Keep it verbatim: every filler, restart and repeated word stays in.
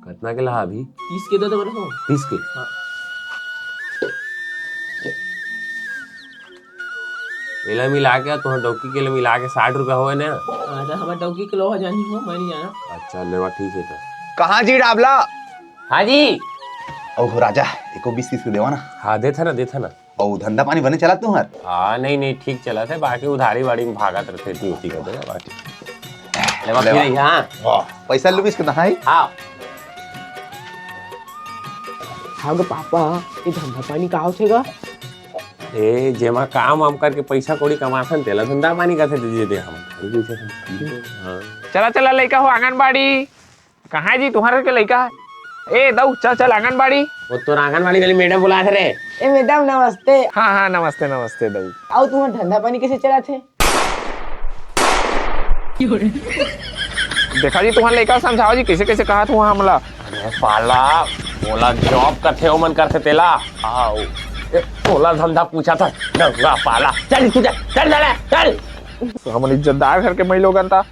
कतना के ला अभी? तीस के दे दे बने हो। तीस के? हाँ। एला मिला के, तुहर डौकी के ला मिला के साठ रुपया होए ना? हाँ, तो हमर डौकी के लोहा जानी हो, मैं नहीं जाना। अच्छा, लेवा, ठीक है तो। कहाँ जी डाबला? हाँ जी। ओहो राजा, एको बीस तीस के देवा ना। हाँ, देथा ना, देथा ना। अउ धंधा पानी बने चलत तुहर? हाँ, नहीं, नहीं, ठीक चलत हे, बाकी उधारी बाड़ी में भागत रथे, ती उती कर देगा, बाकी। लेवा, लेवा। फिर, हाँ। वाह, पैसा लुमिस के दहाई? हाँ। हाँ ग पापा, ये धंधा पानी का होथे ग? ए, जेमा काम वाम करके पैसा कौड़ी कमाथन, तेला धंधा पानी कथे दीदी दे हम। हाँ। चला, चला, लइका हो आंगनबाड़ी। कहाँ है जी तुम्हारे के लइका? ए, दऊ, चल, चल, आंगनबाड़ी। वो तो आंगनबाड़ी वाली मैडम बुलात रे। ए, मैडम, नमस्ते। हाँ, हाँ, नमस्ते, नमस्ते, दऊ। अउ तुम्हार धंधा पानी कैसे चलत हे? देखा जी, तुम्हार लइका समझाओ जी, कैसे, कैसे कहा तू हमला? अरे पाला, ओला जॉब करथे, ओमन करथे तेला। आओ। ए, ओला धंधा पूछा था, नंगा पाला। चल, तू चल, चल, चल, चल। हमन इज्जतदार घर के मई लोगन ता।